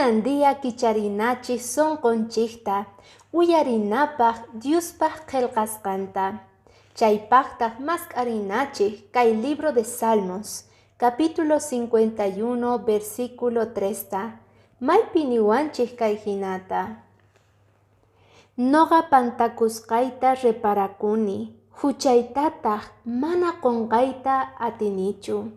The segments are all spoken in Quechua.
Kunan día kicharinachik sunqunchikta uyarinapaq Dyuspaq qillqasqanta. Chaypaqtaq mask'arinachik kay libro de Salmos, capítulo 51, versículo 3ta, maypi niwanchik kay hinata: Noqa pantakusqayta reparakuni, huchaytataq mana qonqayta atinichu.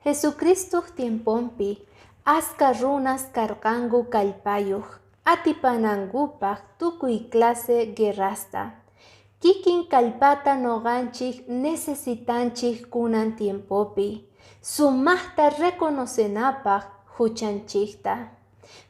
Jesucristoq tiemponpi aska runas karqanku kallpayuq, atipanankupaq tukuy clase guerrasta. Kikin kallpata noqanchik necesitanchik kunan tiempopi, sumaqta reconocenapaq huchanchikta.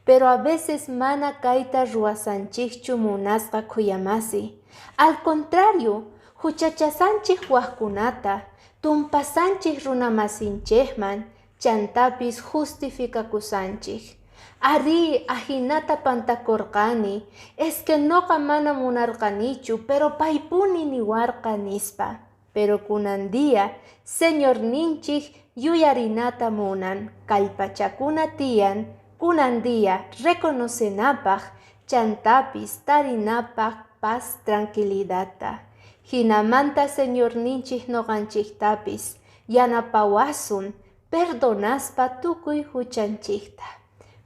Pero a veces mana kayta ruwasanchikchu, munasqa khuyamasi. Al contrario, huchachasanchik waqkunata, tumpasanchik runamasinchikman, chantapis justifikakusanchik. Arí, ahinata pantakurqani, es que noqa mana munarqanichu, pero paypuni niwarqa, nispa. Pero kunan día, Señorninchik yuyarinata munan, kallpachakuna tiyan, kunan día reconocenapaq, chantapis tarinapaq paz, tranquilidadta. Hinamanta Señorninchik noqanchiktapis yanapawasun perdonaspa tukuy huchanchikta.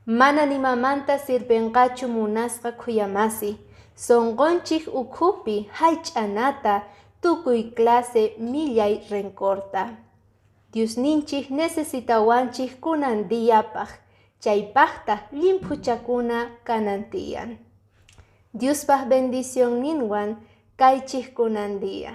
Mana nimamanta sirvenqachu, munasqa khuyamasi, sunqunchik ukhupi haych'anata tukuy clase millay rencorta. Diosninchik necesitawanchik kunan diyapaq, chaypaqtaq llimphuchakuna kanan tiyan. Diospaq bendicionninwan kaychik kunan día.